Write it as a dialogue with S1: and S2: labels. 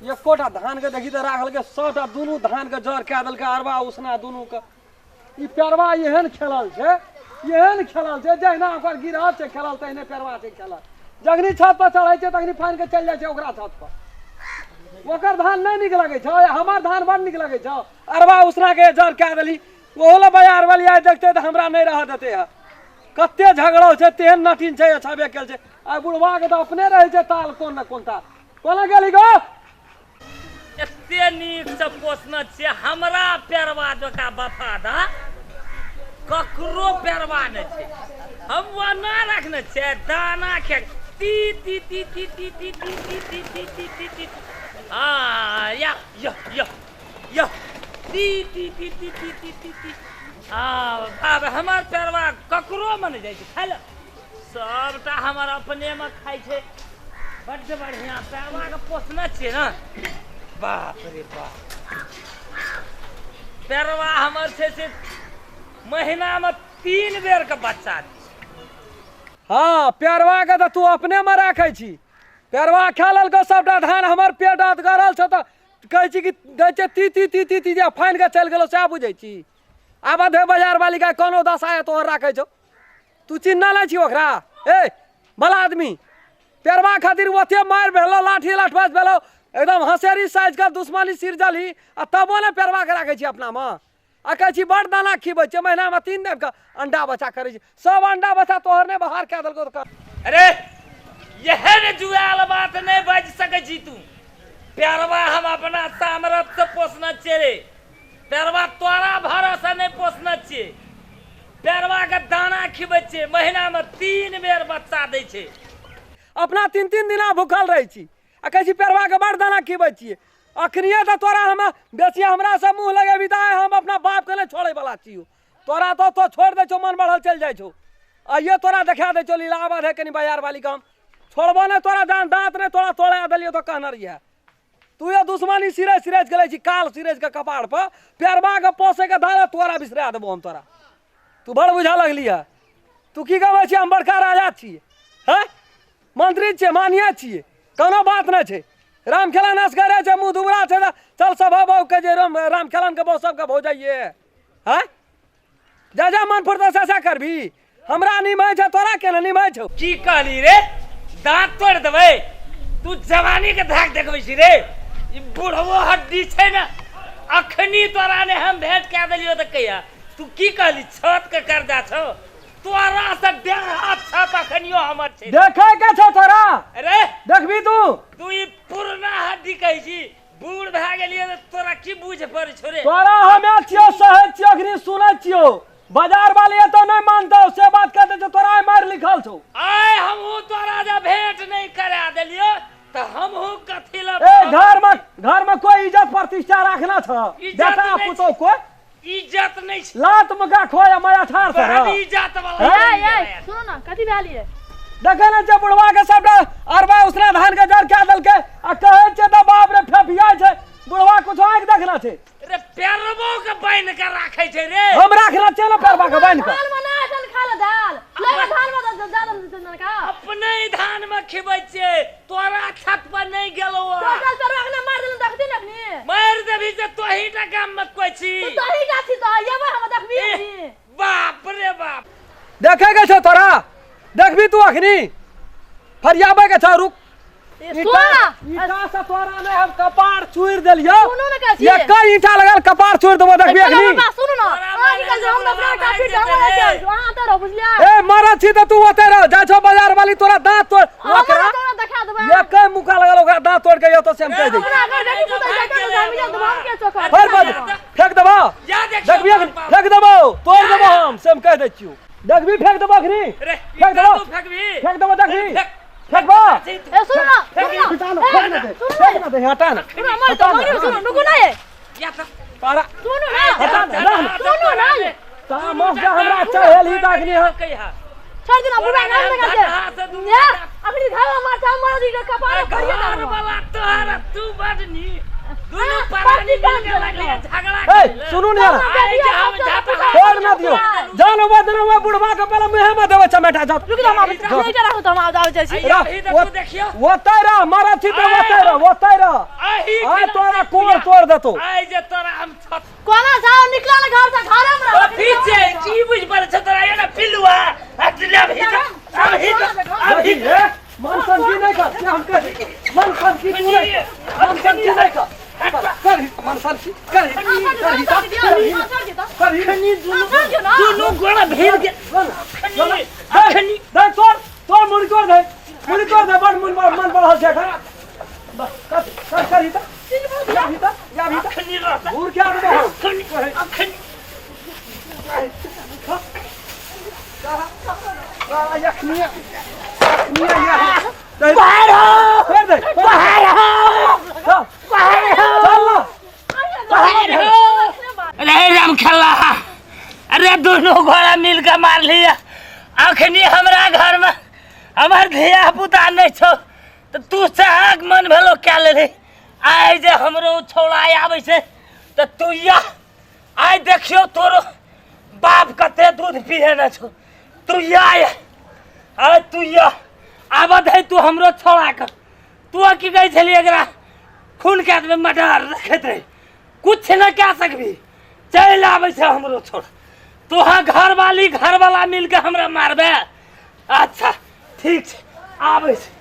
S1: एकोटा धान के देखी तऽ राखल के सबटा दुनू धान के जड़ कए देलकै अरबा उसना दुनू के। ई पेरवा एहन खेलल छै, एहन खेलल छै जहिना ओकर गिरह छै खेलल तहिने पेरवा छै खेलल। जखनी छत पर चढ़ै छै तखनी फानि के चलि जाइ छै ओकरा छत पर। ओकर धान नहि नीक लगै छै, हमर धान बड़ नीक लगै छै। अरबा उसना के जड़ कए देली, ओहो लए बाजार वाली आइ देखते तऽ हमरा नहि रहऽ देते है। कते झगड़ो छै, तेहन नटिन छै, छबे केल छै। आ बुढ़वा के तऽ अपने रहै छै ताल कोन न कोन ताल। कोना गेली गो?
S2: एते नीक से पोसने छियै, हमरा पेरवा जकाँ वफादार ककरो पेरवा नहि छै। हम ओना रखने छियै, दाना खे ती ती ती ती ती ती ती ती ती ती ती ती ती, हाँ या या या या ती ती ती ती ती ती ती ती। हाँ बाप, हमर पेरवा ककरो मे नहि जाइ छै खाय लए, सबटा हमर अपने मे खाइ छै। बड्ड बढ़िया पेरवा के पोसने छियै ने, बाप रे बाप। पेरवा हमर छै से महीना मे 3 बेर के बच्चा दै छै।
S1: हाँ पेरवा के तऽ तू अपने मे राखै छी। पेरवा खा लेलको सबटा धान, हमर पेट अधगरल छौ तऽ कहै छी कि दै छै ती ती ती ती ती जे फानि के चलि गेलौ, सएह बुझै छी। आब अधे बाजार वाली गाय कोनो दशा है तोहर राखै छौ, तू चिन्ह नहि छी ओकरा। ए भला आदमी, पेरवा खातिर ओते मारि भेलौ, लाठी लाठबाज भेलौ, एकदम हँसेरी साइज के दुश्मनी सिरजलही, आ तबो ने पेरवा के राखै छी अपना मे। आ कहै छी बड़ दाना खिबै छियै, महीना मे 3 दिन के अंडा बच्चा करै छी, सब अंडा बच्चा तोहर नहि बाहर कए देलकौ तऽ।
S2: अरे एहन जुआल बात नहि बाजि सकै छी तू। पेरवा हम अपना सामरथ से पोसने छियै रे, पेरवा तोरा भरोसे नहि पोसने छियै। पेरवा के दाना खिबै छियै, महीना मे 3 बेर बच्चा दै छै।
S1: अपना 3-3 दिना भूखल रहै छी आ कहै छी पेरवा के बड़ दाना खिबै छियै। अखनिये तऽ तोरा हम बेसी हमरा से मुँह लगेबही तऽ आइ हम अपना बाप के नहि छोड़ै वाला छियौ। तोरा तऽ तो छोड़ि दै छौ, मन बढ़ल चलि जाइ छौ। आइये तोरा देखा दै छौ लीला, आबऽ दे कनि बाजार वाली के, हम छोड़बो नहि तोरा, जान दाँत नहि तोरा तोड़ा देलियौ तऽ कहने रहियै। तू ये दुश्मनी सिरे सिरे गेलै छी, काल सिरे के कपार पर पेरवा के पोसे के धारा तोरा बिसरा देबो हम तोरा। तू बड़ बुझा लगली है, तू की कहबै छी हम बड़का राजा छियै, हैं मंत्री छियै, मानिया छियै, कोनो बात नहि छै। राम खेलन असगरे छै, मुँह दुबरा छै तऽ चल सभा बहु के जे राम खेलन के बहु सबके भौजाइए, हैं जा जा मन फुर्त से ऐसा करबी, हमरा निभाय छै तोरा केना निभाय छौ।
S2: की कहली रे, दांत तोड़ देबै तू, जवानी के धाक देखबै छी रे। ई बुढ़वो हड्डी छै ने, अखनी तोरा ने हम भेंट कए देलियौ तऽ कहिया तू की कहली छत के कर्जा छौ तोरा से 1.5 हाथ छत अखनियो हमर छै।
S1: देखै के छौ तोरा?
S2: अरे
S1: देखबी तू?
S2: तू ई पुरना हड्डी कहै छी, बूढ़ भए गेलियै तऽ तोरा की बुझ पड़ै छौ रे?
S1: तोरा हमे छियौ सहै छियौ, अखनी सुनै छियौ, बाजार वाली एतौ नहि मानतौ से बात कह दै छौ, तोरा आइ मारि लिखल छौ।
S2: आइ हमहूँ तोरा जे भेंट नहि करा देलियौ तऽ हमहूँ कथी लए
S1: ए घर में कोई इज्जत प्रतिष्ठा राखना छौ?
S2: इज्जत
S1: बेटा
S2: नहि
S1: पुतोह
S2: छै।
S1: कोई
S2: इज्जत नहि छै।
S1: लात मुका खोया माया ठार से
S2: बड़ इज्जत वाला
S1: हैं?
S3: ए, ए, सुनो ना, कथी भेल ये?
S1: देखै ने छै बुढ़वा के सबटा अरबा उसना धान के जड़ कए देलकै आ कहै छै तऽ बाप रे फेफिया छै बुढ़वा, कुछ आँखि देखना छै।
S2: रे पेरबो के बान्हि के राखै छै रे।
S1: हम राखना छै ने पेरबा के बान्हि के।
S3: धान में ना एखन खा ले दाल। ले ले धान में तऽ दाल में तऽ ननका।
S2: अपने धान में खिबै छियै, तोरा छत पर नहि गेलौ हँ।
S3: तो चल पेरबा के ना मारि देलहुँ, देखती ने अखनी।
S2: मारि देबही जे तोही टा गाम में कोइ छी।
S3: तू तोही टा छी तऽ अयबै हम देखबी
S2: एह,
S3: अखनी।
S2: बाप रे बाप।
S1: देखै के छौ तोरा? देखबी तू अखनी? फरियाबै के छौ, रुक।
S3: ए, सुन ना।
S1: ईटा से तोरा ने हम कपार चूर देलियौ।
S3: सुनू ने कहै छी।
S1: एक ईटा लगल कपार चूर देबो, देखबी
S3: ए,
S1: अखनी।
S3: बाबा, सुनू ना।
S2: तोरा
S3: अहाँ की कहै छी, हम दोसरा
S2: मारे
S3: काफी
S2: जेतै
S3: ढंग से
S2: रे।
S3: चल, अहाँ तऽ रहू, बुझलियै?
S1: ए, मरद छी तऽ तू ओतै रह, जाइ छौ बाजार वाली तोरा दांत तोड़,
S3: हमरा
S1: ओकरा
S3: तोरा देखा देबै।
S1: एक मुका लगल ओकरा दांत तोड़ के यौ तऽ से हम कहि दै छी।
S3: अपना घर बेटी पुतोह जाइते ने, हम इज्जत देबो, हम के चोकर?
S1: फेर बाजू, फेंक देबो।
S2: जा देखियौ
S1: देखबी अखनी,
S2: बाप।
S1: फेंक देबो, तोड़ देबो हम, से हम कहि दै छियौ। देखबी फेंक देबो अखनी।
S2: रे,
S1: फेंक देबो।
S2: तू फेंकबी।
S1: फेंक देबो, देखबी।
S2: फेंक।
S1: फेंकबो।
S3: ए, सुन ना, सुन ना।
S1: हटा ना, फेंक ना दे,
S3: सुन ना।
S1: फेंक ना दे, हटा ना।
S3: सुन ना, मर तो, मर सुन, रुको ना ये।
S2: या तऽ
S1: तारा
S3: सुनो ना।
S1: हटा ना, रह ना।
S3: सुनो ना ये।
S1: तामस जे हमरा चढ़ेल ही तऽ अखनी हम।
S2: कहिया
S3: छोड़ देना, बुढ़ा ना लगा दे।
S2: हाथ से दूर
S3: ये, अखनी घाव मारता, मर दी के कपार पर ये
S2: घर
S3: दारू।
S2: वाला तोहर तू बड नी दुनू
S3: हाँ,
S2: प्राणी
S3: पार्टी
S2: मिल के
S3: काम
S2: लगलियै
S3: करलकै।
S2: झगड़ा
S1: ए,
S2: करै लए।
S1: सुनू ने यार।
S2: आइ जे हम झपहा
S1: छोड़ ना दियौ। जान हुआ देना हुआ बुढ़वा के पहले मुँहे में देबै चमेटा जा।
S3: रुक जा, हम आबै छी। नहीं जा रहा हूँ तो हम आबै जाइ छी।
S2: अहिया भी तऽ तू देखियौ।
S1: ओतै रह, मरद छी तऽ ओतै रह, ओतै रह।
S2: अही
S1: आय तोरा कोर तोड़ देतो।
S2: आइ जे तोरा हम छत
S3: कोना जाओ, निकला ना घर से, घर में रह।
S2: पीछे की बुझ पड़े छौ तोरा? ये ना पिलुआ हटले अब हिट, अब हिट, अब हिट।
S1: ए, मन सनकी नहीं कर से हम कर, मन सनकी तू नहीं, मन सनकी नहीं कर, कर मन सनकी कर, कर हिता, कर कर।
S2: दुनू गोड़ा भीड़ के
S1: अखनी दे, तोड़ तोड़, मुड़ी तोड़ दे, मुड़ी तोड़ दे। बड़ मन मन बढ़ल छै एखन। बस कर कर कर हिता, या हिता, या हिता।
S2: अखनी रहता।
S1: घूर के आबे हो।
S2: अखनी, अखनी।
S1: अखनी अखनी या
S2: बाहर हो,
S1: फेर दे।
S2: बाहर हो,
S1: चल।
S2: बाहर हो।
S1: चल ना।
S2: बाहर हो। अरे राम खेला, अरे दोनों घोड़ा मिल के मार लिया। अखनी हमरा घर में हमर धिया पुता नहीं छौ तऽ तू सहक मन भेलो कए लेलही। आइ जे हमरो छौड़ा आबै छै तऽ तू या आइ देखियौ तोरो बाप कते दूध पिए ने छौ। तू या आइ, तू या आबत है तू हमरो छौड़ा के। तू की कहै छली? एकरा खून कए देबै, मर्डर रखैत रही, कुछ नहि कए सकबी। चलि आबै छै हमरो छोड़। तोहा घरवाली घरवाला मिलके हमरा मारबे? अच्छा ठीक छै, आबै छै।